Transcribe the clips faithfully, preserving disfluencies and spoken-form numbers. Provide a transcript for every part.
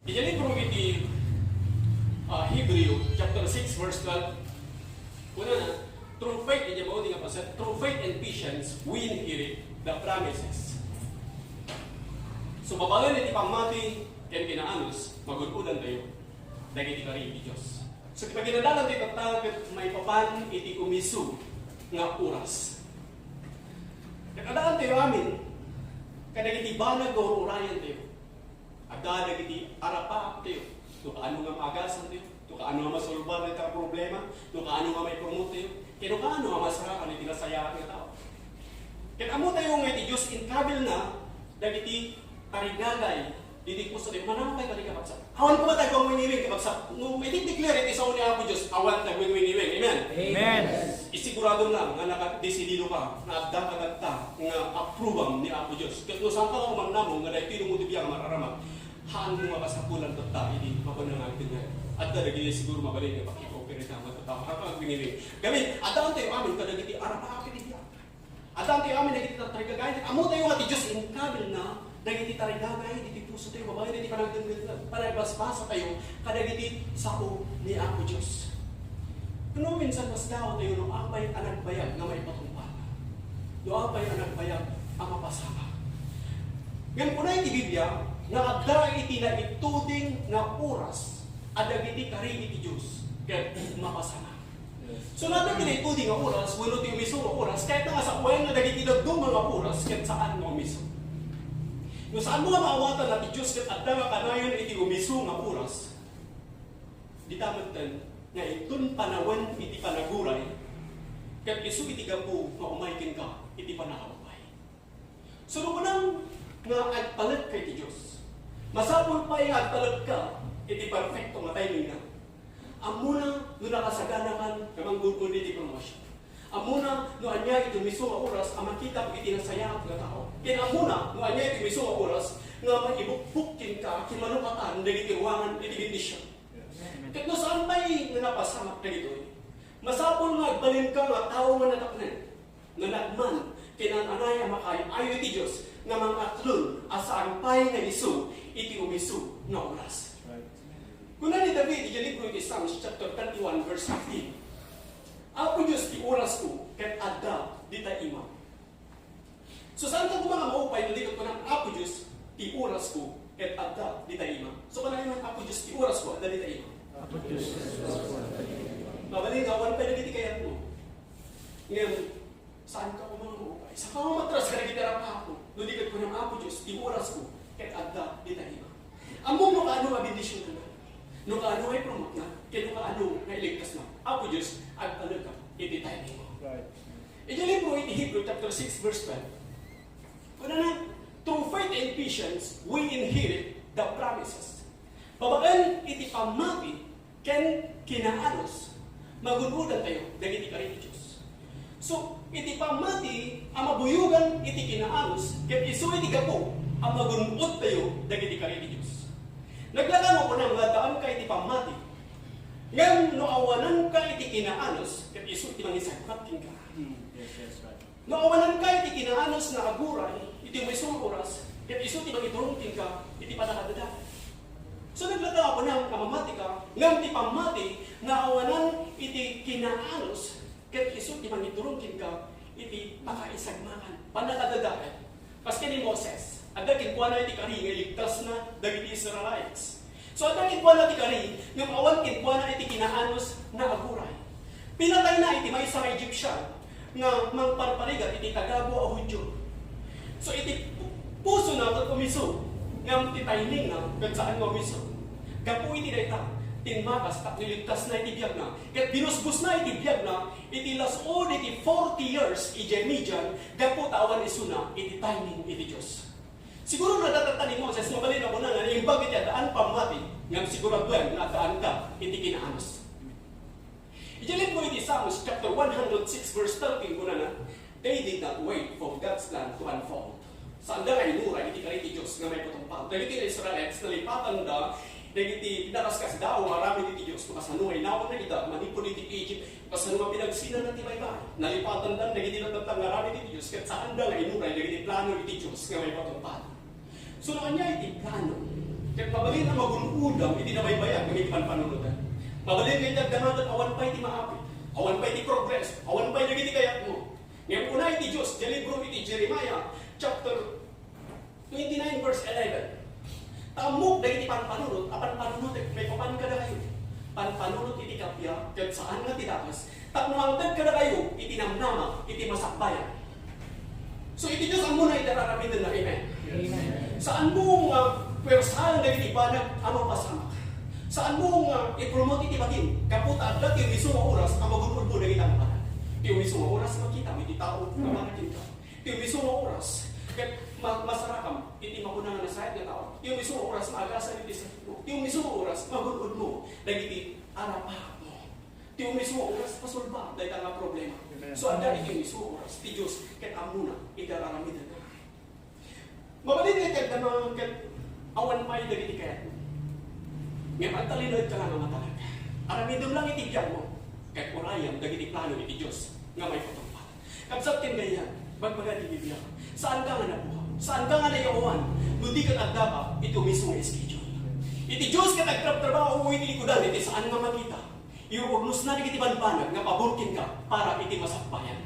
Iti libro iti, ah, Hebreo, chapter six, verse twelve, kunana, "Through faith," iti maudi nga paset, "through faith and patience, we inherit the promises." So, babaen iti pammati ken kinaanus, magun-odantayo dagiti kari iti Dios. So, ti paginadalan ti tatta ket maipapan iti umisu nga oras. Ket addaantayo amin kadagiti banag nga ur-urayantayo. Adda dagiti arapaaptayo. No kaano nga maagasantayo, no kaano nga masolbar dayta nga problema, no kaano nga maipromottayo, ken no kaano nga masarakan iti nasayaat nga tao. Ket ammotayo nga iti Dios inkabilna dagiti tarigagay iti pusotayo. Manaw pay kadi, kakabsat. Awan koma tayo agwingwingiwing, kakabsat. No, iti declare iti sao ni Apo Dios, awan tayo agwingwingiwing. Amen? Amen. Isigurado lang nga nakadesidido ka nga adda kadatta nga approbam ni Apo Dios. Ket no saan ka nga umamnamo nga daytoy no mo ti biag nga mararamat, haanmo nga kasapulan tatta idi mapanangagtengan. Adda dagiti siguro mabalin nga pakikooperita nga tattao. Haanka agwingwing. Gamin, addaantayo amin kadagiti arapaap iti biag. Addaantayo amin dagiti tarigagay. Ammotayo nga ti Dios inkabilna dagiti tarigagay iti pusotayo, babaen iti panagdengngeg, panagbasbasatayo kadagiti sao ni Apo Dios. Kuno minsan masdaawtayo no apay a nagbayag nga maipatungpal, no apay a nagbayag a mapasamak. Ngem kuna iti Biblia nga adda iti naituding nga oras a dagiti kari iti Dios ket mapasamak. So, no adda ti naituding nga oras wenno ti umisu nga oras, kayatna nga sawen nga dagiti dadduma nga oras ket saan nga umisu. No saanmo nga maawatan a ti Dios ket adda nga kanayon iti umisu nga oras, dita metten nga inton panawen iti panaguray, ket isu iti gapu nga umay kenka iti pannakaupay. So, no kunam nga agtalek ka iti Dios, masapul pay nga agtalek ka iti perfecto nga timing na. Ammona no nakasaganakan nga manggun-od iti promotion. Ammona no ania iti umisu nga oras a makitak iti nasayaat nga tao. Ken ammona no ania iti umisu nga oras nga maibukbok kenka ken manukatan dagiti ruangan iti bendision. Ket no saan pay nga napasamak dagitoy, masapul nga agbalinka nga tao nga natapnen, nga nagman ken naan-anay a makaay-ayo iti Dios nga mangatlon a saan pay nga isu iti umisu nga oras. Right. Kuna ni David iti libro iti Psalms chapter thirty-one, verse fifteen, "Apo Dios ti orasko ket adda dita imam." So, saan ka koma nga maupay no di ka kunam, "Apo Dios ti orasko ket adda dita imam"? So, kunam, "Apo Dios ti orasko, adda dita imam." Apo Dios. Mabalin nga awan pay dagiti kayatmo. Ngem, saan ka koma nga maupay? Saan ka nga matras kadagiti arapaapmo no di ka kunam, "Apo Dios ti orasko ket adda dita imam"? Ammom no kaano nga bendisionanna, no kaano nga ipromotna, ken no kaano nga iligtasna. Apo Dios, agtalekam iti timingmo. Right. Iti libro iti Hebreo chapter six, verse twelve, kunana, "Through faith and patience, we inherit the promises." Babaen iti pammati ken kinaanus, magun-odantayo dagiti kari ti Dios. So, iti pammati a mabuyogan iti kinaanus, ket isu iti gapu a magun-odtayo dagiti kari ti Dios. Naglaga nga kunam nga addaanka iti pammati. Ngem no awananka iti kinaanus, ket isu ti mangisagmak kenka. Hmm, yes, yes, right. No awananka iti kinaanus nga aguray iti maysa nga oras, ket isu ti mangiturong kenka iti pannakadadael. So, naglaga nga kunam nga mamatika, ngem ti pammati nga awanan iti kinaanus, ket isu ti mangiturong kenka iti pakaisagmakan, pannakadadael. Maski ni Moses, adda kenkuana iti kari nga iligtasna dagiti Israelites. So, adda kenkuana ti kari, ngem awan kenkuana iti kinaanus nga aguray. Pinatayna iti maysa nga Egyptian nga mangparparigat iti tagabu a Judio. So, iti pu-, pusona ket umisu, ngem ti timingna ket saan nga umisu. Gapu iti dayta, timmakas tapno iligtasna iti biagna, ket binusbosna iti biagna iti las-ud iti forty years idiay Midian, gapu ta awan isuna iti timing iti Dios. Siguro nadatatta ni Moses, mabalin a kunana, naimbag iti addaan pammati, ngem siguradoem nga addaanka iti kinaanus. Iti libro iti Psalms chapter one hundred six, verse thirteen, kunana, "They did not wait for God's plan to unfold." Saanda nga inuray iti kari ti Dios nga maipatungpal. Dagiti Israelites, nalipatanda dagiti pinakaskasdaaw nga aramid iti Dios, no kasano nga inawanna ida manipud iti Egypt, kasano nga pinagsinanna ti baybay. Nalipatanda dagiti nataptan nga aramid iti Dios, ket saanda nga inuray dagiti plano iti Dios nga maipatungpal. So, no ania iti plano Ket mabalin a magun-odam iti nabaybayag nga iti panpanunotan. Mabalin nga iti agdama ket awan pay ti maapit, awan pay ti progreso, awan pay dagiti kayatmo. Ngem kuna iti Dios, iti libro iti Jeremiah, chapter twenty-nine, verse eleven. Ta ammok dagiti panpanunot a panpanunotek maipapan kadakayo. Panpanunot iti kappia, ket saan nga ti dakes, tapno mangted kadakayo iti namnama iti masakbayan. So, iti Dios ammona iti ar-aramidenna. Amen. Amen. Saan mo nga puwersaen dagiti banag a mapasamak. Saan mo nga i-promote iti bagim. Gapu ta adda ti umiso nga oras a magun-odmo dagiti banag. Ti umiso nga oras makita mo iti tao nga para kenka. Ti umiso nga oras ket ma-, masarakam iti makuna nga nasayaat nga tao. Ti umiso nga oras maagasam iti sakitmo. Ti umiso nga oras magun-odmo dagiti arapahapmo. Ti umiso nga oras, pasolba dayta nga problema. Amen. So, adda iti umiso nga oras ti Dios ket ammona iti ar-aramidenna. Mabalin nga iti agdama ket awan pay dagiti kayatmo. Ngem agtalinaedka lang a matalag. Aramidem lang iti biagmo ket urayem dagiti plano iti Dios nga maipatungpal. Kabsat ken gayam, bagbaga ti Biblia, saanka nga nabuha, saanka nga nayawan no di ket addaka iti umiso nga schedule. Iti Dios ket agtrabtrabaho iti likudan iti saan nga makita. Iur-urnosna dagiti banbanag nga pabor kenka para iti masakbayan.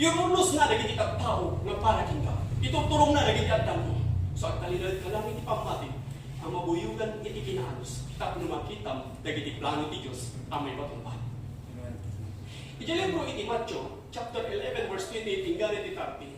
Iur-urnosna dagiti tattao nga para kenka. Iturturongna dagiti addangmo. So, agtalinaedka lang iti pammati a mabuyogan iti kinaanus tapno makitam dagiti plano ti Dios a maipatungpal. Amen. Iti libro iti Mateo, chapter eleven, verse twenty-eight, inggana iti thirty.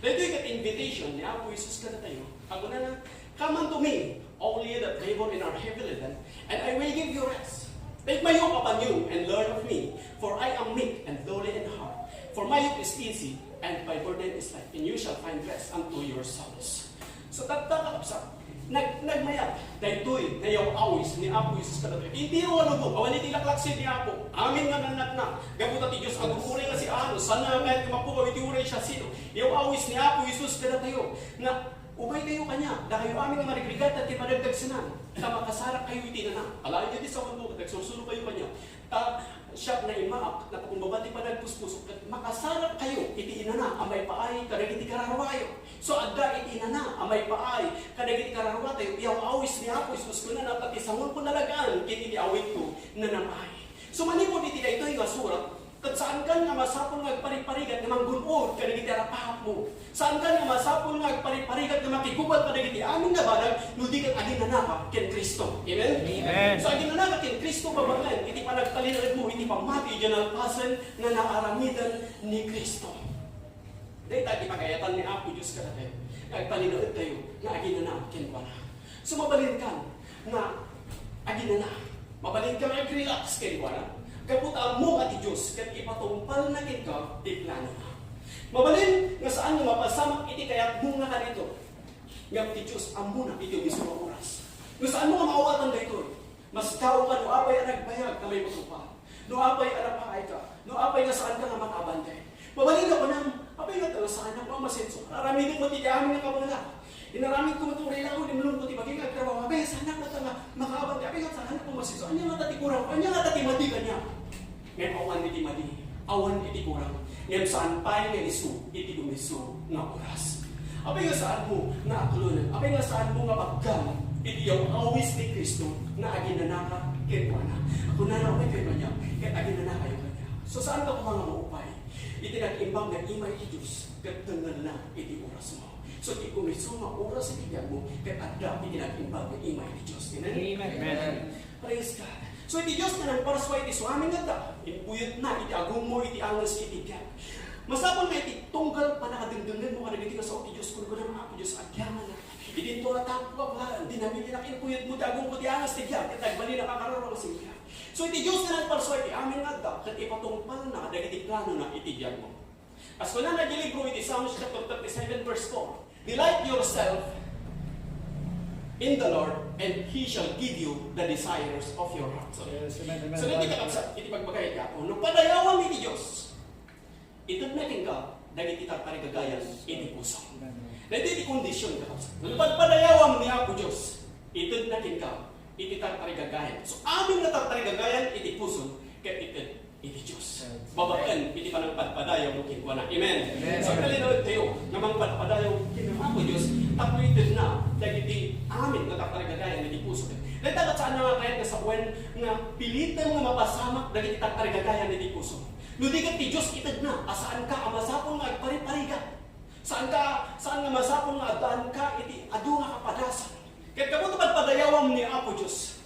Daytoy ket invitation ni Apo Jesus kadatayo. Kunana, "Come unto me, all ye that labor and are heavy laden, and I will give you rest. Take my yoke upon you and learn of me, for I am meek and lowly in heart. For my yoke is easy and my burden is light, and you shall find rest unto your souls." So, tatta, kakabsat, nag-, nagmayat daytoy nga yaw-awis ni Apo Jesus kadatayo. Entero a lubong, awan iti laklaksid ni Apo. Amin nga nannakna. Gapu ta ti Dios agur-uray nga siasino, saan nga kayat nga mapukaw iti uray siasino. Yaw-awis ni Apo Jesus kadatayo nga umaykayo kaniak, dakayo amin nga marigrigat ken madagdagsenan, ta makasarakkayo iti inana. Alaenyo ti saonko ket agsursuro kayo kaniak. Ta siak nga immaak, napakumbaba ti panagpuspuso, ket makasarakkayo iti inana a maipaay kadagiti kararuatayo. So, adda iti inana a maipaay kadagiti kararuatayo, yaw-awis ni Apo Jesus, kunana, ta ti sangonko nalagaan ken iti awitko nanam-ay. So, manipud iti daytoy nga surat, ket saankan nga masapul nga agpariparigat nga manggun-od kadagiti arapahapmo. Saankan nga masapul nga agpariparigat nga makigubal kadagiti amin nga banag no di ket aginanaka ken Cristo. Amen? Amen. So, aginanaka ken Cristo babaen iti panagtalinaedmo iti pammati idiay nalpasen nga naaramiden ni Cristo. Dayta ti pagayatan ni Apo Dios kadatayo, nga agtalinaedtayo nga aginana kenkuana. So, mabalinka nga aginana. Mabalinka nga ag-relax kenkuana. Gapu ta ammo nga ti Dios ket ipatungpalna kenka ti planona. Mabalin nga saan nga mapasamak iti kayatmo nga kanito. Ngem ti Dios ammona iti umiso nga oras. No saanmo nga maawatan daytoy, masdaoka no apay a nagbayag nga maipatungpal. No apay a napaayka, no apay nga saanka nga makaabantay. Mabalin nga kunam, apay nga ta saanak nga umasenso. Aramidek met iti amin nga kabaelak. Inaramidko met uray la, limlomko ti bagik nga agtrabaho. Apay nga saanak met nga makaabantay. Apay nga saanak nga umasenso. Ania ngata ti kurang? Ania ngata ti madi kaniak? Ngem awan iti madi, awan iti kurang. Ngem saan pay nga isu iti umisu nga oras. Apay nga saanmo nga aklonen? Apay nga saanmo nga paggang iti yaw-awis ni Cristo nga aginanaka kenkuana? Kunana, "Umaykayo kaniak, ket aginanakayo kaniak." So, saanka koma nga maupay iti nag-imbag nga ima iti Dios ket tengngelna iti orasmo. So, ti umisu nga oras iti biagmo ket adda iti nag-imbag nga ima iti Dios. Amen? Amen. Amen. Praise God. So, iti Dios nga nangparsua iti suamin nga adda, inkuyotna iti agummo iti anges iti biag. Masapul nga iti tunggal pannakadengdengngem mo kadagiti nga sao ti Dios, kunkunam, "Apo Dios, agyamanak. Idinto nga tapok, Papa, dinamitinak, inkuyotmo ti agummo ti anges ti biag, ket agbalinnak a kararua nga singbiag." So, iti Dios nga nangparsua iti amin nga adda, ket ipatungpalna dagiti planona iti biagmo. Kas kunana iti libro iti Psalms chapter thirty-seven, verse four, "Delight yourself in the Lord, and He shall give you the desires of your heart." So, yes, amen, amen. So, dagiti kakabsat, iti pagbaga iti Apo, no padayawam iti Dios, itedna kenka dagiti tartarigagayan iti puso. Amen. Dagiti ti kondisyon, kakabsat. No padpadayawam ni Apo Dios, itedna kenka iti tartarigagayan. So, amin nga tartarigagayan iti puso, ket ited iti Dios. Babaen iti panagpadpadayaw mo kenkuana. Amen. Amen. So, agtalinaedtayo nga mangpadpadayaw ken Apo Dios, tapno itedna dagiti amin nga tatarigagayan iti puso. Dayta ket saan nga kayat nga sawen nga piliten nga mapasamak dagiti tatarigagayan iti puso. No di ket ti Dios itedna, a saanka a masapul nga agpariparigat. Saanka, saan nga masapul nga addaanka iti adu nga kapadasan. Ket gapu ta padpadayawam ni Apo Dios.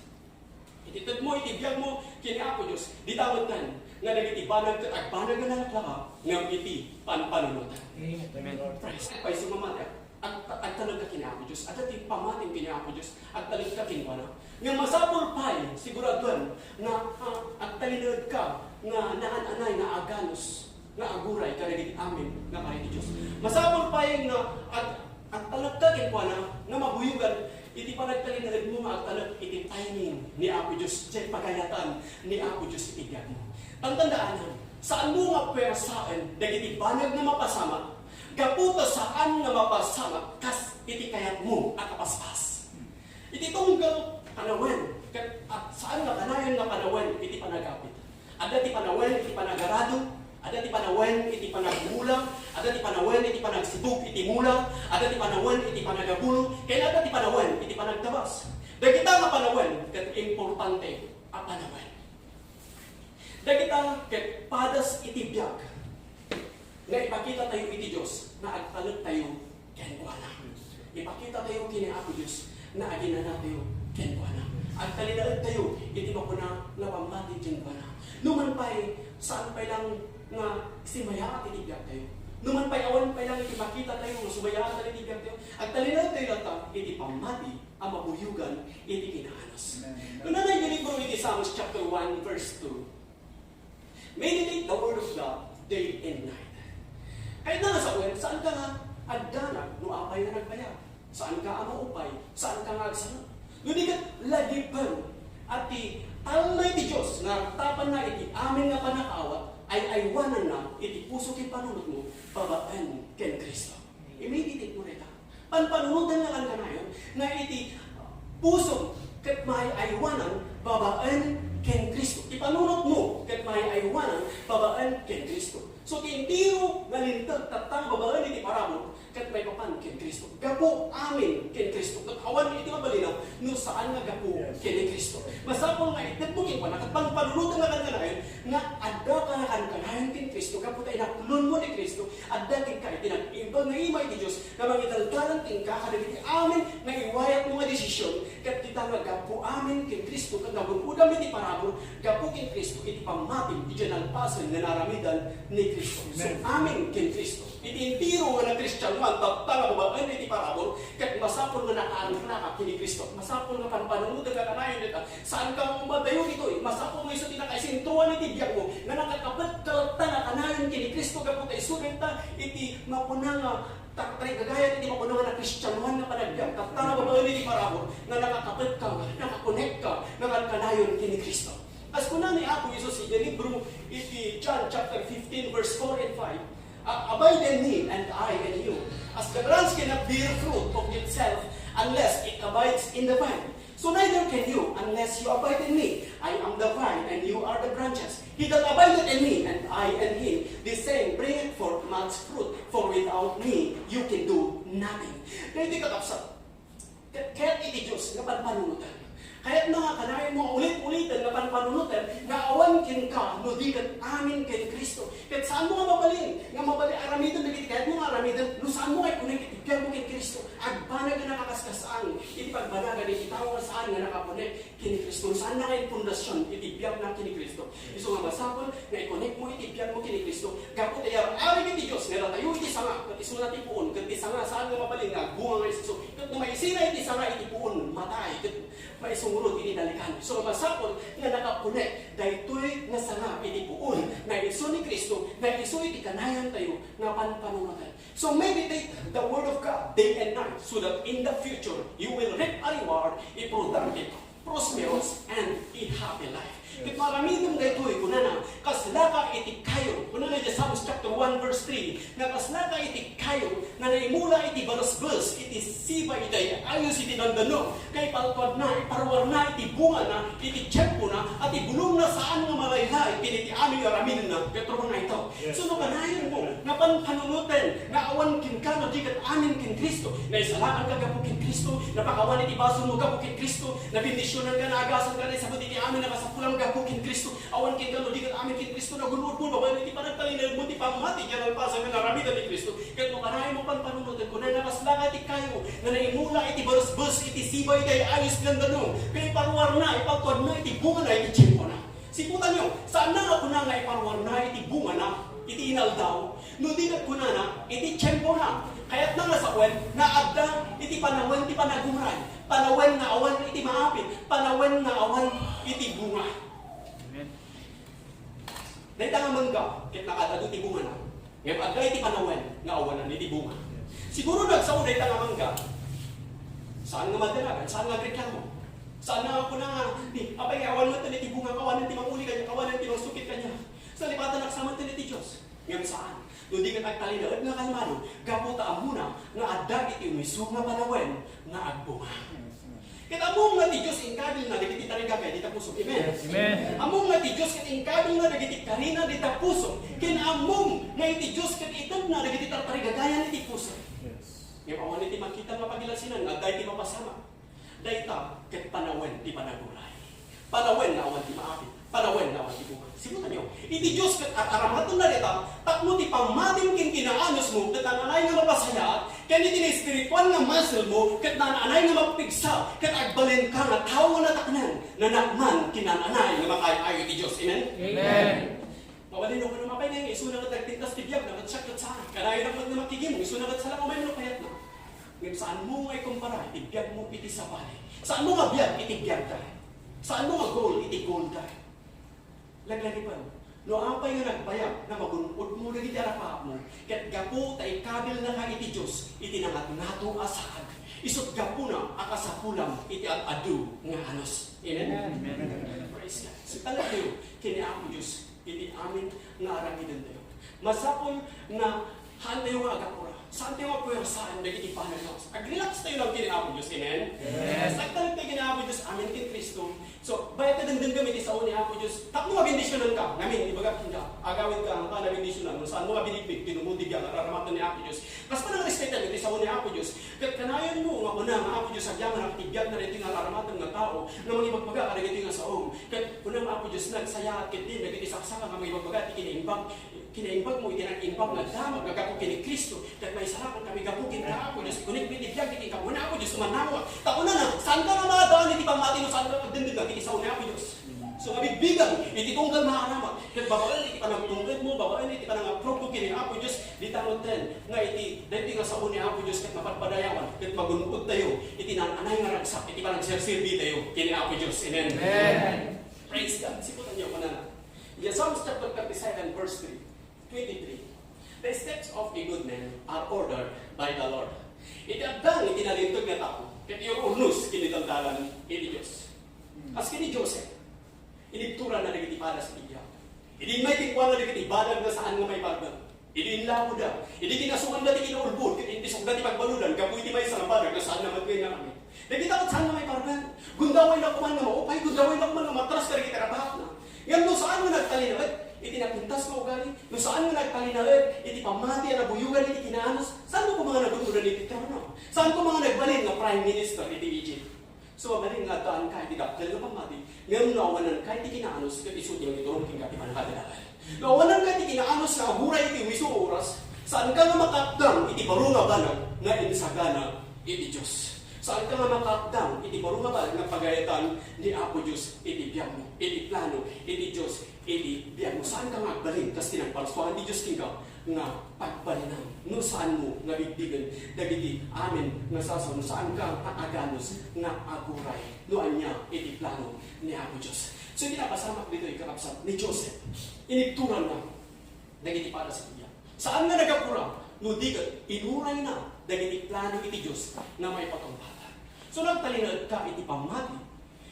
Iti tedmo, iti biagmo, ken ni Apo Dios, dita metten nga dagiti banag ket agbanag nga nalaklaka ngem iti panpanunotan. Amen. Praise God. Pay sumamati, ag-, agtalekka ken ni Apo Dios. Adda ti pammatim ken ni Apo Dios. Agtalekka kenkuana. Ngem masapul pay, siguraduen nga, ah, agtalinaedka nga naan-anay nga aganus nga aguray kadagiti amin nga kari ti Dios. Masapul pay nga ag-, agtalekka kenkuana nga mabuyogan iti panagtalinaedmo nga agtalek iti timing ni Apo Dios, diay pagayatan ni Apo Dios iti biagmo. Tandaan, saanmo nga puwersaen dagiti banag nga mapasamak, gapu ta saan nga mapasamak kas iti kayatmo a kapaspas. Iti tunggal panawen, ket, at saan nga kanayon nga panawen iti panagapit. Adda ti panawen iti panagarado, adda ti panawen iti panagmula, adda ti panawen iti panagsibug iti mula, adda ti panawen iti panagabuno, ken adda ti panawen iti panagtabas. Dagita nga panawen ket importante a panawen. Dagita ket padas iti biag nga ipakitatayo iti Dios nga agtalektayo kenkuana. Ipakitatayo ken ni Apo Dios nga aginanatayo kenkuana. Agtalinaedtayo iti makuna nga pammati kenkuana. Numan pay, saan pay lang nga simayaat iti biagtayo. Numan pay, awan pay lang iti makitatayo nga sumayaat iti biagtayo. Agtalinaedtayo latta iti pammati a mabuyogan iti kinaanus. Amen. Kunana iti libro iti Psalms chapter one, verse two, "Meditate the word of God day and night." Kayatna nga sawen, saanka nga agdanag no apay nga nagbayag. Saanka a maupay, saanka nga agsanga. No di ket, lagipem a ti talna iti Dios nga artapanna iti amin nga pannakaawat, ay-aywananna iti puso ken panunotmo babaen ken Cristo. I-meditate mo dayta. Panpanunotan nga kankanayon nga iti pusom ket maay-aywanan babaen ken Cristo. Ti panunotmo ket maay-aywanan babaen ken Cristo. So, ti entero nga linteg tatta nga babaen iti parabur ket maipapan ken Cristo. Gapu amin ken Cristo. Ket awan iti mabalina no saan nga gapu ken ni Cristo. Masapul nga itedmo kenkuana ket panpanunotan nga kankanayon nga adda ka nga kankanayon ken Cristo gapu ta inaklonmo ni Cristo. Adda kenka iti nag-imbag nga ima iti Dios nga mangidaldalan kenka kadagiti amin nga iwayatmo nga desisyon, ket dita nga gapu amin ken Cristo ket nagun-odam iti parabur gapu ken Cristo iti pammatim idiay nalpasen nga naaramidan ni Cristo. So, amen. Amin ken Cristo. Iti entero nga Kristianoan tatta nga babaen iti parabur, ket masapul nga nakaarplaka ken ni Cristo. Masapul nga panpanunotan nga kanayon dita. Saanka nga umadayo ditoy. Masapul nga isu ti nakaisentroan iti biagmo nga nakakapet ka latta nga kanayon ken ni Cristo gapu ta isu dayta iti makuna nga tatarigagayan iti makuna nga nakristianoan nga panagbiag. Tatta nga babaen iti parabur nga nakakapet ka, nga nakakonek ka, nga kankanayon ken ni Cristo. As kuna ni Apo Jesus iti libro iti John chapter fifteen, verse four and five, "A-, abide in me and I in you. As the branch cannot bear fruit of itself unless it abides in the vine, so neither can you unless you abide in me. I am the vine and you are the branches. He that abideth in me and I in him, the same bringeth forth much fruit, for without me you can do nothing." Daytoy, kakabsat, Ket, ket iti Dios nga panpanunotan. Kayatna nga kanayon mo ulit-uliten nga panpanunotan nga awan kenka no di ket amin ken Cristo. Ket saanmo nga mabalin nga mabalin aramiden dagiti kayatmo nga aramiden no saanmo nga i-connect iti biagmo ken Cristo. Agbanag nga nakakaskas-ang iti pagbanagan iti tao nga saan nga naka-connect ken ni Cristo. No saanna nga in-pundasyon iti biagna ken ni Cristo. Isu nga masapul nga i-connect mo iti biagmo ken ni Cristo. Gapu ta iyar-arig iti Dios nga datayo iti sanga, ket isuna ti puon, ket ti sanga saan nga mabalin nga agbunga nga isu. Ket no maisina iti sanga iti puon, matay, ket maisungro iti dalikan. Isu nga masapul nga nakakonek daytoy nga sanga iti puon nga isu ni Cristo, nga isu iti kanayon tayo nga panpanunotan. So meditate the word of God day and night so that in the future you will reap a reward, a productive, prosperous, and a happy life. Ket maaramidem daytoy, kunana, kaslaka iti kayo. Kunana diay Psalms chapter one verse three, nga kasla ka iti kayo nga naimula iti barasbes, iti siba iti ay-ayos iti dandanum, nga ipaltuadna, iparuarna iti bungana, iti tiempona, a ti bulongna saan nga malaylay ken iti amin nga aramidna, ket runa ito. Yes. So, no kanayon mo nga panpanunoten nga awan kenka no di ket amin ken Cristo, naisalakan ka gapu ken Cristo, napakawan iti basol mo gapu ken Cristo, nabendisionan ka, naagasan ka, naisabut iti amin a kasapulam gapu ken Cristo, awan kenka no di ket amin ken Cristo, nagun-od mo babaen iti panagtalinaed mo ti pammati iti nalpasan nga naramiden ni Cristo. Ket no kanayon mo panpanunoten, kunana, kasla ka iti kayo nga naimula iti barasbes, iti siba iti ay-ayos ken danum, ket iparuarna, ipaltuadna iti bungana iti tiempona. Siputanyo, saanna nga kuna nga iparuarna iti bungana iti inaldaw, no di ket kunana iti tiempona. Kayatna nga sawen nga adda iti panawen ti panaguray, panawen nga awan iti maapit, panawen nga awan iti bunga. Amen. Dayta nga mangga, ket nakaad-adu ti bungana. Ngem adda iti panawen nga awanan iti bunga. Siguro nagsao dayta nga mangga. Saan nga madanagan, saan nga agreklamo. Saan nga kuna nga, "Ni, apay nga awan met iti bunga, awanen ti manguli kaniak, awanen ti mangsukit kaniak. Salipatan sa met iti Dios." Ngem saan. No di ket agtalinaed nga kalmado, gapu ta ammona nga adda iti umisu nga panawen nga agbunga. Ket ammom nga ti Dios inkabilna dagiti tarigagay dita pusom. Amen? Yes. Amen. Ammom nga ti Dios ket inkabilna dagiti karina dita pusom. Ken ammom nga iti Dios ket itedna dagiti tartarigagayan iti pusom. Yes. Ngem awan iti makita nga pagilasinan nga adda iti mapasamak. Dayta ket panawen ti panaguray. Panawen nga awan ti maapit. Panawen nga awan ti bunga. Siputanyo, iti Dios ket ar-aramatenna dayta tapno ti pammatim ken kinaanusmo ket naan-anay nga mapasayaat, ken iti naespirituan nga muscle mo ket naan-anay nga mapigsa ket agbalinka nga tao nga nataknang, nanakman ken naan-anay nga makaay-ayo iti Dios. Amen? Amen. Mabalin no, kunam, apay nga isuna ket nagpintas ti biagna ket siak ket saan. Kanayon met nga makigimong isuna ket saan, umay no kayatna. Ngem saanmo nga ikumpara iti biagmo iti sabali. Saanmo nga biag iti biagda. Saanmo nga goal iti goalda. Laglagipen, no apay nga nagbayag nga magun-odmo dagiti arapaapmo, ket gapu ta ikabilnaka iti Dios iti nangatngato a saag, isut' gapuna a kasapulam iti ad-adu nga anus. Amen? Amen. Praise God. So, talagyo ken ni Apo Dios iti amin nga aramidentayo. Masapul nga haantayo nga agapura. Saantayo nga puwersaen dagiti panaglawas. Ag-relax tayo lang ken ni Apo Dios. Amen? Yes. Agtalek tayo ken ni Apo Dios. Amen ken Cristo. So, bayat nga dumdumgam iti sao ni Apo Dios. Tapno mabendisionan ka. Ngamin, ibagak kenka. Agawid ka, nga nabendisionan. No saanmo nga binigbig, tinumod ti biag, araramaten ni Apo Dios. Kas panangrespeta iti sao ni Apo Dios. Ket kanayon mo nga kuna nga, "Apo Dios, agyamanak iti biag na daytoy nga araramaten nga tao nga mangibagbaga kadagitoy nga saom." Ket kuna nga, "Apo Dios, nagsayaat ket din dagiti saksaka nga mangibagbaga ti kinaimbag, kinaimbag mo iti nag-imbag nga damag nga gapu ken ni Cristo. Ket maisalakan kami gapu ken ka, Apo Dios, connect mi ti biag ken ka." Kuna, "Apo Dios, tumanawa." Ta kunana, saanka nga maadaan iti pammati no saanka agdengdeng iti sao ni Apo Dios. So, mabigbigan iti tunggal maaramat. Ket babaen iti panagtungkedmo, babaen iti panangaprobmo ken ni Apo Dios, dita metten nga iti, daytoy nga sao ni Apo Dios ket mapadpadayawan, ket magun-od tayo iti naan-anay nga ragsak iti panagserserbi tayo ken ni Apo Dios. Amen. Amen. Praise God. Siputanyo, kunana. Iti Psalms chapter thirty-seven, verse three, twenty-three. The steps of a good man are ordered by the Lord. Iti addang iti nalinteg nga tao, ket iur-urnos ken ni daldalan iti Dios. Kas ken ni Joseph, inibturanna dagiti padas iti biag. Idi immay kenkuana dagiti badag nga saan nga maiparben. Idi inlaboda, idi kinasuanda ti kinaulbod ket intisokda ti pagbaludan gapu iti maysa nga badag nga saanna met nga inaramid. Dagita ket saan nga maiparben. Gundawayna koman nga maupay, gundawayna koman nga matras kadagiti rabaatna. Ngem no saan nga nagtalinaed iti napintas nga ugali, no saan nga nagtalinaed iti pammati a nabuyogan iti kinaanus, saanmo koma nga nagun-odan iti trono? Saanmo koma nga nagbalin nga prime minister iti Egypt? So, mabalin nga addaanka iti dakkel nga pammati, ngem no awananka iti kinaanus, ket isu ti mangiturong kenka ti pannakadadael. No awananka iti kinaanus nga aguray iti maysa nga oras, saanka nga makaatdang iti baro nga banag nga insagana iti Dios. Saanka nga makaatdang iti baro nga banag nga pagayatan ni Apo Dios iti biagmo, iti plano iti Dios iti biagmo. Saanka nga agbalin kas ti nagparsuaan ti Dios kenka nga pagbalinan no saanmo nga bigbigen dagiti amin nga sasawen, saanka nga aganus nga aguray no ania iti plano ni Apo Dios. So, iti napasamak ditoy, kakabsat, ni Joseph, inibturanna dagiti padas iti biag. Saan nga nagapura no di ket inurayna dagiti plano iti Dios nga maipatungpal. So, nagtalinaedka iti pammati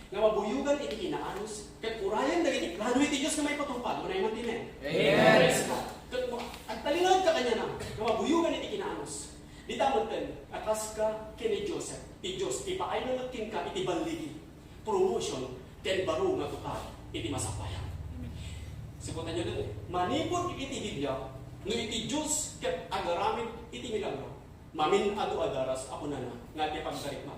nga mabuyogan iti kinaanus, ket urayen dagiti plano iti Dios nga maipatungpal. Unay man ti amen. Amen. Praise God. Ket no Talinaedka kaniana nga mabuyogan iti kinaanus. Dita metten a kaska ken ni Joseph, ti Dios ipaayna met kenka iti balligi, promotion, ken baro nga tukar iti masapayam. Amen. Siputanyo daytoy, manipud iti Biblia, no iti Dios ket agaramid iti milagro, mamin-adu a daras a kunana nga ti pagdarikmak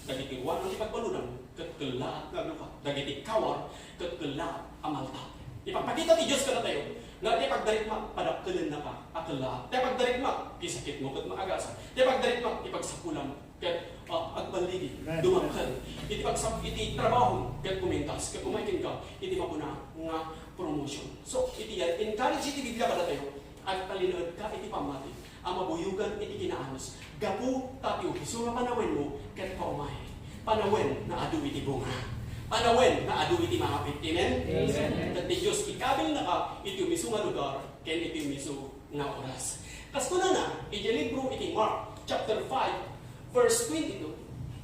dagiti ruanang ti pagbaludan ket kellaat nga aglukat, dagiti kawar ket kellaat a maltak. Ipagpakita ti Dios kadatayo nga ti pagdarikmak, padakkelennaka a kellaat. Ti pagdarikmak, ti sakitmo ket maagasan. Ti pagdarikmak, ti pagsapulam ket, ah, agballigi, Amen. Dumakkel. Iti pagsap-, iti trabaho ket kumintas, ket umay kenka iti makuna nga promotion. So, iti encourage iti Biblia kadatayo, agtalinaedka iti pammati a mabuyogan iti kinaanus. Gapu ta ti opiso nga panawenmo ket paumay, panawen nga adu iti bunga. Panawen nga adu iti maapit. Amen? Amen. Ket ti Dios ikabilnaka iti opiso nga lugar ken iti opiso nga oras. Kas kunana, iti libro iti Mark, chapter five, verse twenty-two,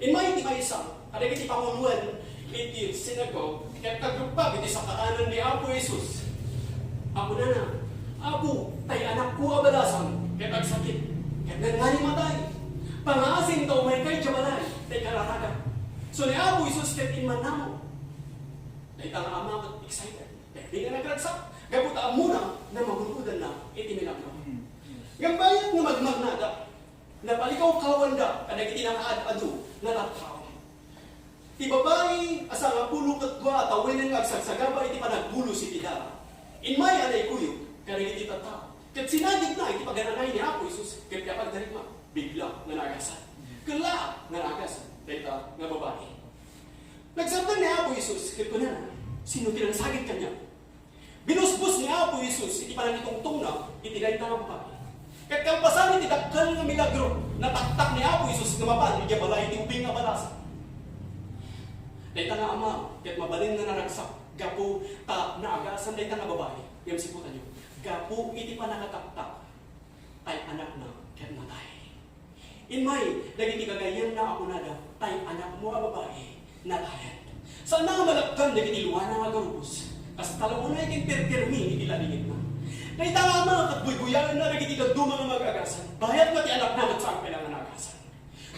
immay ti maysa kadagiti panguloen iti sinagoga, ket nagrukbab iti sakaanan ni Apo Jesus. Kunana, "Apo, tay anakko a balasang ket agsakit, ket nangngalingatay. Pangaasim ta umayka idiay balay, tay kararagak." So ni Apo Jesus ket immannama. Dayta nga ama ket excited. Ket di nga nagragsak, gapu ta ammona nga magun-odanna iti milagro. Mm. Ngem bayat nga magmagnada, napalikawkawanda kadagiti nakaad-adu nga tattao. Ti babai a sangapulo ket dua a tawenen nga agsagsagaba iti panagbulos iti dara, immay a naikuyog kadagiti tattao. Ket sinagidna iti pagan-anay ni Apo Jesus ket ti pagdarikmak, bigla nga naagasan. Kellaat nga naagasan dayta nga babai. Nagsardeng ni Apo Jesus ket kunana, "Sino ti nangsagid kaniak?" Binusbos ni Apo Jesus iti panangitungtongna iti dayta nga babai. Ket kalpasan iti dakkel nga milagro, nataktak ni Apo Jesus nga mapan idiay balay ti ubing a balasang. Dayta nga ama ket mabalin nga naragsak gapu ta naagasan dayta nga babai. Ngem siputanyo, gapu iti panakataktak, tay anakna ket natay. Immay dagiti gagayyemna a kunada, "Tay anakmo a babai, natayen." Saanna nga malagkan dagiti luana nga agarubos. Kasta la unay ken pirpirmi iti lalingitna. Dayta nga ama ket buybuyaenna dagiti dadduma nga maagasan. Bayat nga ti anakna ket saan pay la nga naagasan.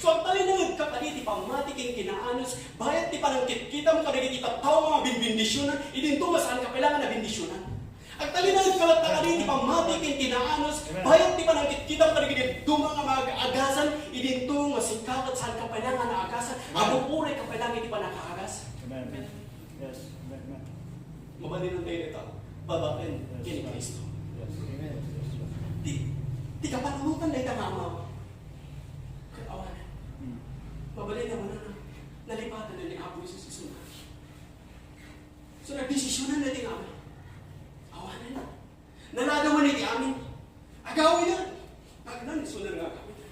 So, agtalinaedka kadi ti pammati ken kinaanus, bayat ti panangkitkitam kadagiti tattao nga mabinbendisyonan, idinto nga saanka pay la nga nabendisyonan. Agtalinaedka latta kadi ti pammati ken kinaanus, Amen. Bayat ti panangkitkitam kadagiti dadduma nga maagasan, idinto nga sika ket saanka pay la nga naagasan, Amen. Abuburayka pay la iti pannakaagas. Amen. Yes. Amen. Amen. Mabalin tayo dita, babaen Yes, ken ni Lord. Cristo. Yes. Amen. Yes, Lord. Ti, ti kapanunotan dayta nga ama. Ket awanen. Hmm. Mabalin nga kunana, nalipatan ni Apo Jesus isuna. So, nagdesisyonanda ti nga amin. Awanen. Naladawan iti amin. Agawiden. Agnan, so, nga agawiden.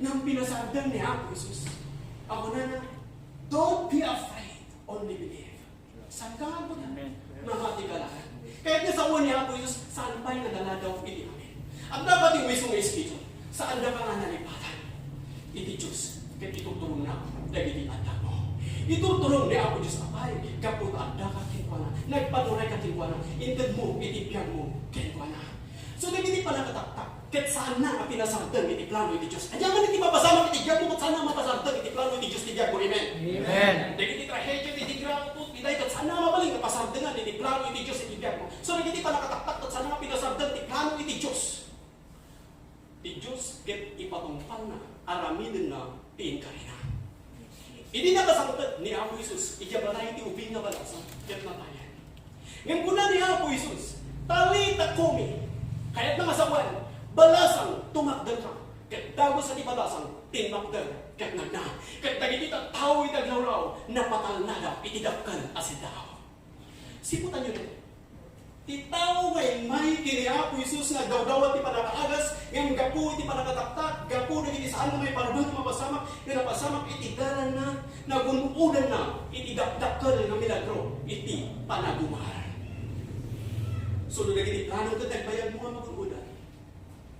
Nang pinasardeng ni Apo Jesus, kunana, "Don't be afraid, only believe." Saan ka nga, Amen. Mamati ka lang. Kaya nga sa ni Apo Jesus, saan pay nga naladaw iti amin. At dapat yung mismo nga Espiritu, saan da ka nga nalipatan? Iti Diyos, ket iturturongna dagiti addamo. Iturturong ni Apo Diyos, Apay, gapu ta addaka kenkuana, nagpaturayka kenkuana, intedmo iti biagmo kenkuana. So, dagiti panakataktak, ket saanna a pinasardeng iti plano iti Diyos. Ania man iti mapasamak iti biagmo, ket saanna a mapasardeng iti plano iti Diyos ti biagmo. Amen? Amen. Dagiti trahedia, dagiti gramo, itay, ket saanna a mabalin nga pasardengan iti plano iti Diyos iti biagmo. So, dagiti panakataktak, ket saanna a pinasardeng iti plano iti Diyos. Ti Diyos ket ipatungpalna, aramidenna ti inkarina. Idi nakasangpet ni Apo Jesus idiay balay ti ubing nga balasang ket natayen. Ngem kuna ni Apo Jesus, "Talitha kumi," kayatna nga sawen, "Balasang, tumakderka." Ket dagus a ti balasang, timmakder ket nagna. Ket dagiti tattao iti aglawlaw, napatalnada iti dakkel a siddaw. Siputanyo daytoy. Ti tao nga immay ken ni Apo Jesus nga agdawdawat ti pannakaagas, ngem gapu iti pannakataktak, gapu dagiti saan nga maiparuno ti mapasamak, nga napasamak iti dalanna, nagun-odanna iti dakdakkel nga milagro iti panagumar. So, no dagiti plano ket nagbayagmo nga magun-odan,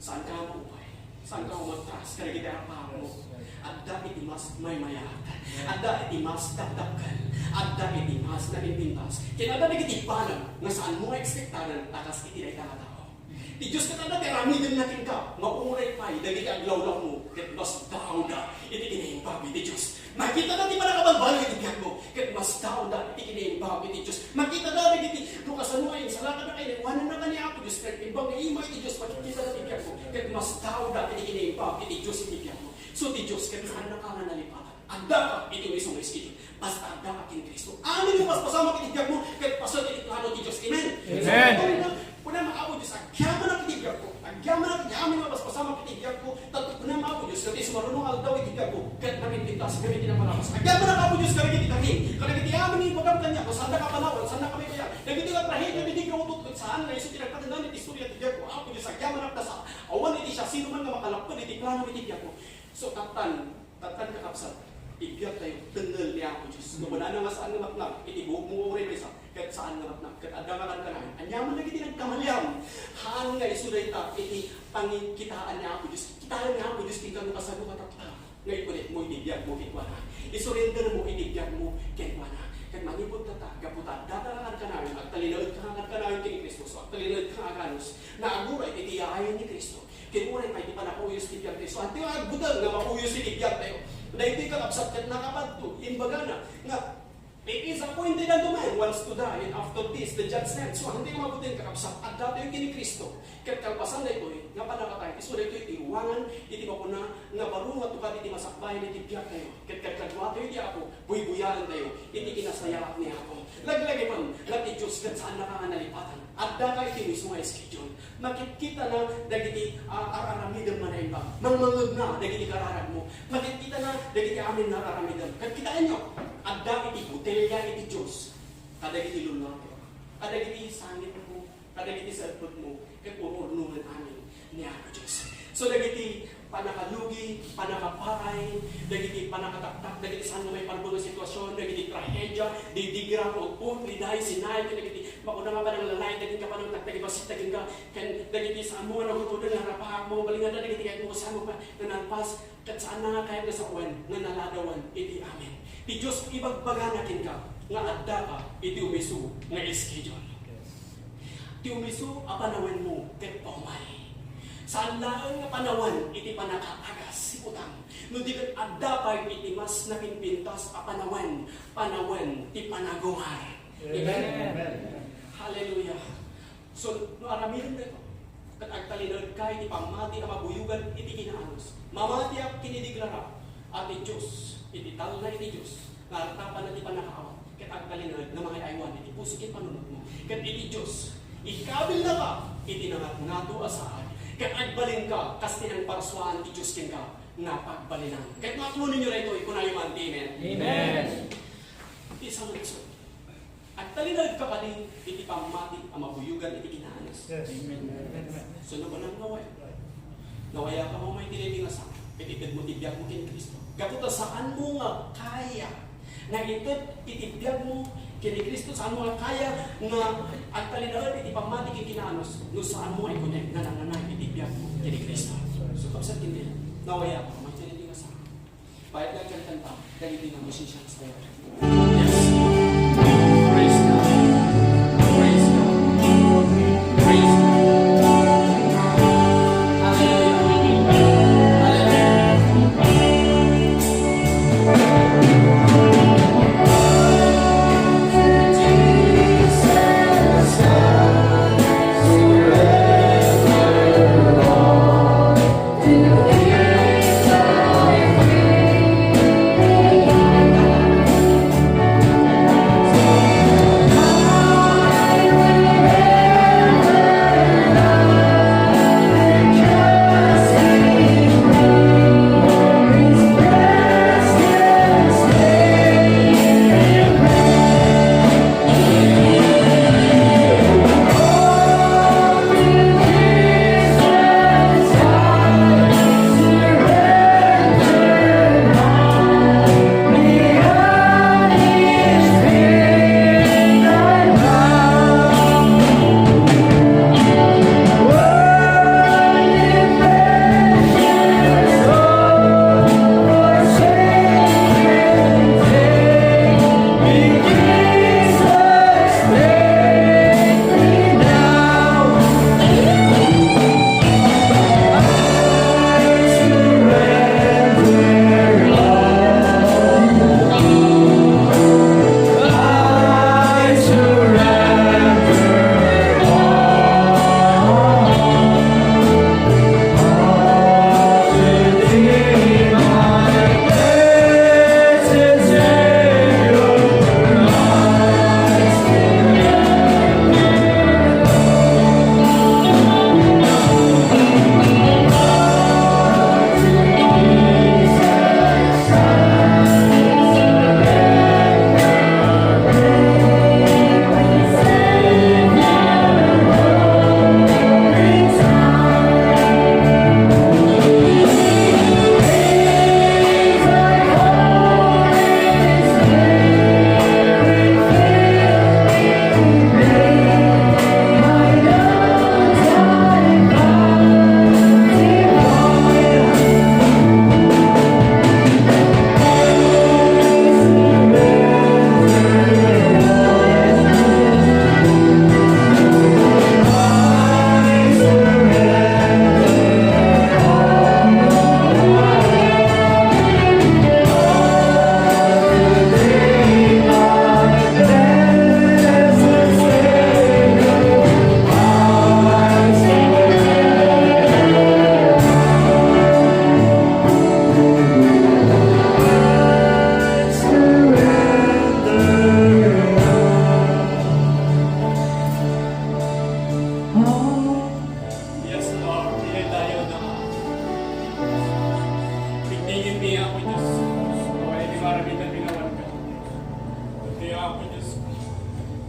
saan ka maupay? Saan ka umatras kadagiti arpakmo? Adda iti mas maymayat. Adda iti mas dakdakkel. Adda iti mas naimpintas. Ken adda dagiti banag nga saanmo nga ekspektaran a kas iti dayta nga tao. Ti Dios ket adda ti aramiden na kenka, nga uray pay dagiti aglawlawmo, ket masdaawda iti kinaimbag iti Dios. Makitada ti pannakabalbaliw iti biagmo, ket masdaawda iti kinaimbag iti Dios. Makitada dagiti no kasano nga insalakadda ken inwanannaka ni Apo Dios, ket imbag nga ima iti Dios, makitada ti biagmo, ket masdaawda iti kinaimbag iti Dios iti biagmo. So ti Dios ket saannaka nga nalipatan. Addaka iti maysa nga schedule. Basta addaka ken Cristo. Amin nga paspasamak iti biagmo, ket paset iti plano ti Dios. Amen? Amen. So, kunam, kunam, Apo Dios, agyamanak iti biagko. Agyamanak iti amin nga paspasamak iti biagko. Tapno kunam, Apo Dios, nga ti sumarunong aldaw iti biagko, ket napimpintas, ket iti napalabas. Agyamanak, Apo Dios, kadagiti tahin. Kadagiti amin nga ibagam kaniak, no saannaka panawan, saannaka mabayag. Dagiti nga trahedia, dagiti nga utut, ket saan nga isu ti nagpatendan iti istorya ti biagko. Apo Dios, agyamanak dasa. Awan iti siasinoman nga makalapped iti plano iti biagko. So, tattan, Tattan, kakabsat, ti biagtayo, tengngel ni Apo Dios. No kunana nga saan nga matnag iti buokmo uray maysa, ket saan nga matnag, ket adda nga kankanayon. Aniaman dagiti nagkamalian, haan nga isu dayta iti pangikitaan ni Apo Dios. Kitaen ni Apo Dios kenka no kasano nga tattao nga ikunetmo iti biagmo kenkuana. Isurrendermo iti biagmo kenkuana. Ket manipud tatta, gapu ta addaka nga kankanayon, agtalinaedka nga kankanayon ken ni Cristo, so agtalinaedka nga aganus, nga aguray iti yayen ni Cristo. Ken uray pay ti pannakauyos ti biag ti Cristo. Ania ti agbuteng nga mauyos iti biagtayo? Daytoy, kakabsat, ket nakapadto, imbagana nga, "It is appointed unto man once to die, and after this, the judgment." So, ania ti mabuteng, kakabsat? Addatayo ken ni Cristo. Ket kalpasan daytoy, nga pannakatayo, isu daytoy ti ruangan iti makuna nga baro nga tukad iti masakbayan iti biagtayo. Ket kadkaduatayo iti Apo, buybuyaentayo iti kinasayaat ni Apo. Laglagipen nga ti Dios ket saannaka nga nalipatan. Addaka iti mismo nga schedule. Makitkitana dagiti, ah, ar-aramidem nga naimbag. Mangmangngegna dagiti kararagmo. Makitkitana dagiti amin nga ar-aramidem. Ket kitaenyo, adda iti botelya iti Dios kadagiti lulluato, kadagiti sangitmo, kadagiti serpetmo, ket ur-urnongen amin ni Apo Dios. So, dagiti pannakalugi, pannakapaay, dagiti pannakataktak, dagiti saan nga maipanggep nga sitwasyon, dagiti trahedia, didigra, utput, liday, sinay, ken dagiti makuna nga pananglalait, dagiti kapanangtaktak, bassit, dagiti ka-, ken dagiti saanmo nga nagutoden nga rapaakmo, balingada dagiti kayatmo, saanmo pa nga nalpas, ket saanna nga kayat nga sawen, nga naladawan iti amin. Ti Dios ibagbagana kenka nga addaka iti umiso nga schedule. Ti umiso a panawenmo ket paumay. Saan laeng nga panawen iti pannakaagas ti utang, no di ket adda pay iti mas napimpintas a panawen, panawen ti panagungar. Amen. Amen. Hallelujah. So, no aramidem daytoy, ket agtalinaedka iti pammati a mabuyogan iti kinaanus. Mamatiak ken idigrarap a ti Dios, iti talna iti Dios, nga artapanna ti pannakaawat, ket agtalinaed nga mangay-aywan iti puso ken panunotmo. Ket iti Dios, ikabelnaka iti nangatngato a saad, ket agbalinka kas ti nangparsuaan ti Dios kenka nga pagbalinan. Ket no atmoenyo daytoy, kunayo man ti amen. Amen. Ti sangaso, agtalinaedka kadi iti pammati a mabuyogan iti kinaanus. Yes. Amen. So, no kunam nga way, nawayaka nga umay ti daytoy nga sanga, ket itedmo ti biagmo ken Cristo. Gapu ta saanmo nga kaya nga ited iti biagmo ken ni Cristo, saanmo nga kaya nga agtalinaed iti pammati ken kinaanus, no saanmo nga i-connect nga nangnanay iti biagmo ken ni Cristo. So, kabsat ken ni, nawayaka umay ti daytoy nga sanga. Payat nga agkankanta dagiti nga musicians tayo. Yes. Praise God. Praise God. Praise God. Hallelujah. Hallelujah.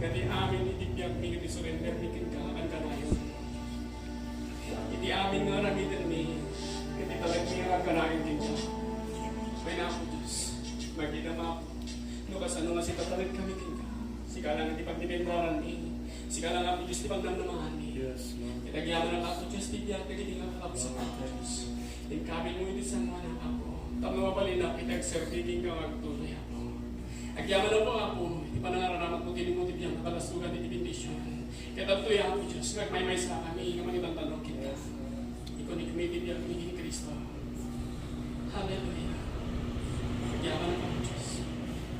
Iti amin iti biagmi ket isurrendermi kenka nga kanayon. Iti amin nga aramidenmi ket italekmi nga kanayon kenka. Wen Apo Dios, makita Apo, no kasano nga sika talek kami kenka. Sika lang iti pagdependeraanmi. Sika lang Apo Dios ti pagnamnamaanmi. Yes, Lord. Ket agyamanak Apo Dios ti biag dagiti nga kakabsat Apo Dios. Inkabitmo iti sangoanak Apo. Tapno mabalinnak iti agserbi kenka nga agtuloy Apo. Agyamanak Apo, iti panangararamatmo tinimo ti biag nga kalastugan iti bendision. Ket adtoy Apo Dios, nga agmaymaysa kami nga mangitantanong kenka. Ikunigmi ti biagmi ken Cristo. Hallelujah. Agyamanak Apo Dios.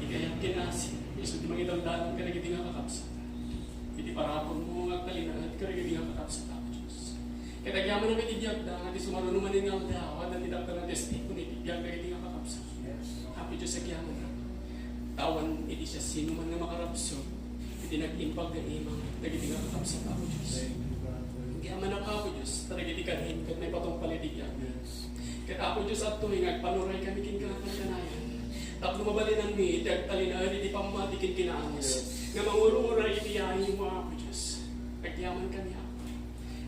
Iti ayat ken asin, isu ti mangidandanon kadagiti nga kakabsat. Iti parabur mo nga agtalinaed kadagiti nga kakabsat Apo Dios. Ket agyamanak iti biagda nga ti sumaruno manen nga aldaw, adda ti dakkel nga testigo iti biag dagiti nga kakabsat. Apo Dios, agyamanak. Awan iti siasinoman nga makarabsut iti nag-imbag nga imang dagiti nga kakabsat, Apo Dios. Agyamanak, Apo Dios, ta dagiti karim ket maipatungpal iti biag. Ket Apo Dios, adtoy nga agpanuray kami kenka nga kanayon. Tapno mabalinanmi iti agtalinaed iti pammati ken kinaanus nga mangur-uray iti yaaymo, Apo Dios. Agyaman kami, Apo.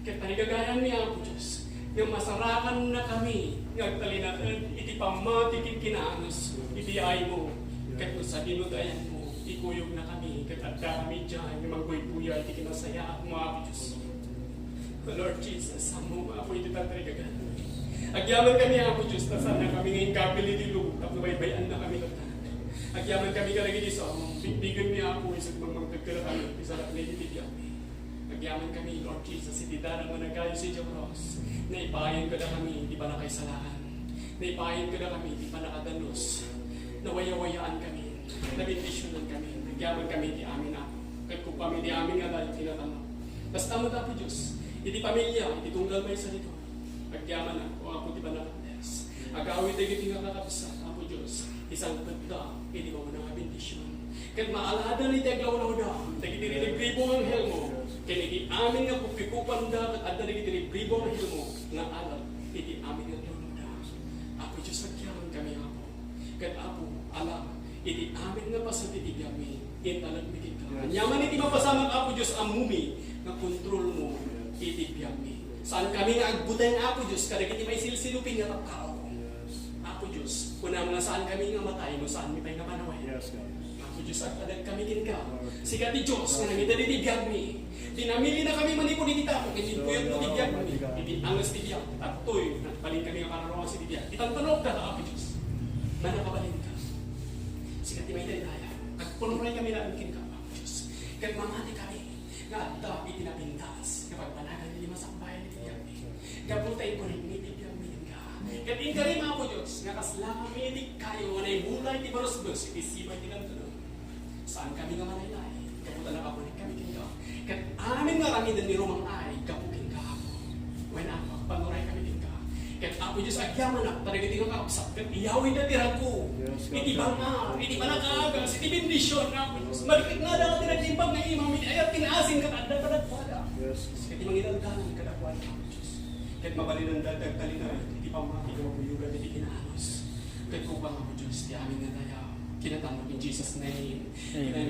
Ket tarigagayanmi, Apo Dios, nga masarakanna kami nga agtalinaed iti pammati ken kinaanus iti yaaymo. Ket no sadino ti ayanmo, ikuyogna kami, ket adda kami diay nga mangguyguya iti kinasayaatmo, Apo Dios. O Lord Jesus, ammom, Apo, iti tarigagayan. Agyaman kami, Apo Dios, ta saanna kami nga inkapil iti lubong tapno baybay-anna kami latta. Agyaman kami kadagiti sao, bigbigenmi, Apo, isu ti mangmangted kadakami, iti sarakmi iti biagmi. Agyaman kami, Lord Jesus, iti darang nga nagayus iti krus. Naipaayun kadakami iti pannakaisalakan. Naipaayun kadakami iti pannakadalus. Nawayawayaan kami. Nabendisionan kami. Agyaman kami iti amin, Apo. Ket kuppam iti amin nga dayo ti natanok. Kasta met, Apo Dios, iti pamilia, iti tunggal maysa ditoy. Agyamanak, O Apo, ti pannakabless. Agawid dagiti nga kakabsat, Apo Dios, isangpetda iti mauna nga bendision. Ket maaladan iti aglawlawda dagiti ribribribo nga anghelmo, ken iti amin nga kupikupanda ket adda dagiti ribribribo nga anghelmo nga alab iti amin nga aglawlawda. Apo Dios, agyaman kami, Apo. Ket, Apo, ala, iti amin nga paset iti biagmi, intalekmi kenka. Yes. Aniaman iti mapasamak, Apo Dios, ammomi nga kontrolmo iti biagmi. Saan kami nga agbuteng, Apo Dios, kadagiti maisilsilupin nga tattao. Yes. Apo Dios, kunam nga saan kami nga matay no saanmi pay nga panaway. Yes, God. Apo Dios, agtalek kami kenka. Lord. Sika ti Dios nga nangited iti biagmi. Dinamili na kami manipud iti tao, ket impuyotmo ti biagmi. Iti anges ti biag, adtoy, nagbalin kami nga pararuas iti biag. Itantanokda, Apo Dios. Mano kabalinka? Sika ti maidaydayaw. Agpanuray kami laeng kenka, Apo Dios. Ket mamati kami nga adda iti napintas nga pagbanagan iti masakbayan iti biagmi. Gapu ta inkuna iti biagmi kenka. Ket inkarim, Apo Dios, nga kasla kami iti kayo nga naimula iti barusbes iti siba iti kantulo. Saan kami nga malaylay, gapu ta nakabulik kami kenka. Ket amin nga aramiden ni Romang ay gapu kenka, Apo. Wen, Apo, agpanuray kami kenka. Ket, Apo Dios, agyamanak, ta dagiti nga kakabsat, ket iyawidda ti ragko. Yes, God. Iti bangar, iti panagkaagas, iti bendision, Apo Dios. Mariknada nga ti nag-imbag nga imam, iti ayat ken asin, ket adda kadakuada. Yes. Ket ti mangidandanan kadakuada, Apo Dios. Ket mabalinanda ti agtalinaed iti pammati nga mabuyogan iti kinaanus. Ket kuppam, Apo Dios, ti amin nga dayaw. Kinatanok in Jesus' name. Amen.